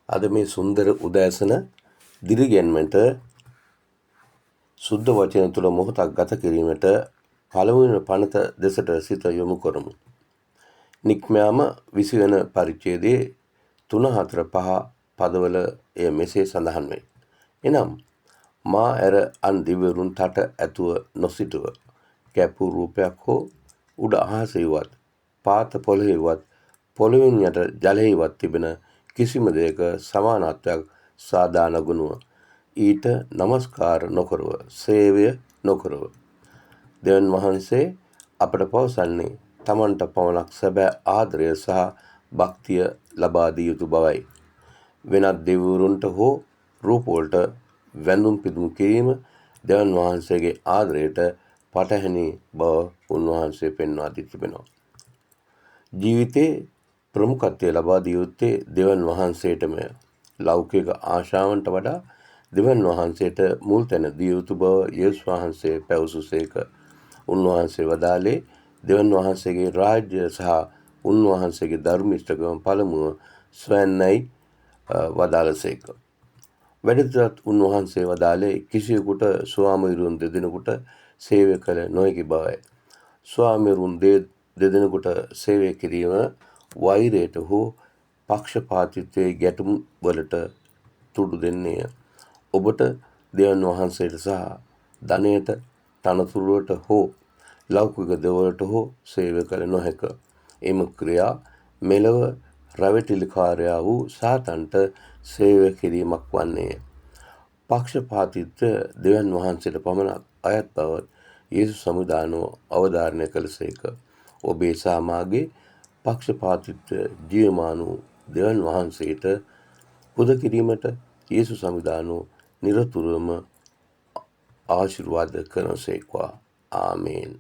අද මේ සුන්දර උදෑසන දිරිගැන්මට සුද්ධ වචන තුළ මොහොතක් ගත කිරීමට පළමුවන පනත දෙසට සිත යොමු කරමු. නික්මයාම 20 වන පරිච්ඡේදයේ 3 4 5 පදවල එය මෙසේ සඳහන් වේ. එනම් මා ඇර අන් දිව්‍යවරුන් තට ඇතුව නොසිටුව කැපූ රූපයක් හෝ උඩ අහසෙහිවත් පාත පොළොවේවත් පොළොවෙන් යට ජලයෙහිවත් තිබෙන කිසිම දෙයක සමානත්වයක් සාදා නොගනුව ඊට නමස්කාර නොකරව සේවය නොකරව. දෙවන් වහන්සේ අපට පවසන්නේ තමන්ට පමණක් සැබෑ ආදරය සහ භක්තිය ලබා දිය යුතු බවයි. වෙනත් දෙවිවරුන්ට හෝ රූපවලට වැඳුම් පිදුම් කිරීම දෙවන් වහන්සේගේ ආදරයට පටහැනි බව උන්වහන්සේ පෙන්වා දී තිබෙනවා. ජීවිතේ ප්‍රමුඛත්වය ලබා දිය යුත්තේ දෙවන් වහන්සේටමය. ලෞකික ආශාවන්ට වඩා දෙවන් වහන්සේට මුල් තැන දිය යුතු බව යේසුස් වහන්සේ පැවසුසේක. උන්වහන්සේ වදාළේ දෙවන් වහන්සේගේ රාජ්‍ය සහ උන්වහන්සේගේ ධර්මිෂ්ඨකම පළමුව සොයන්නයි වදාළසේක. වැඩිදුරටත් උන්වහන්සේ වදාළේ කිසිවෙකුට ස්වාමීවරුන් දෙදෙනෙකුට සේවය කළ නොහැකි බවයි. ස්වාමීවරුන් දෙදෙනෙකුට සේවය කිරීම වෛරයට හෝ පක්ෂපාතිත්වයේ ගැටුම් වලට තුඩු දෙන්නේය. ඔබට දෙවන් වහන්සේට සහ ධනයට තනතුරුවට හෝ ලෞකික දේවලට හෝ සේවය කළ නොහැක. එම ක්‍රියා මෙලොව රැවටිලිකාරයා වූ සාතන්ට සේවය කිරීමක් වන්නේය. පක්ෂපාතිත්වය දෙවන් වහන්සේට පමණක් අයත් බව යේසුස් සමුදානෝ අවධාරණය කළසේක. ඔබේ සහ මාගේ පක්ෂපාතිත්වය ජීවමාන වූ දෙවන් වහන්සේට පුද කිරීමට යේසුස් සමුදානෝ නිරතුරුවම ආශිර්වාද කරනසේක්වා. ආමේන්.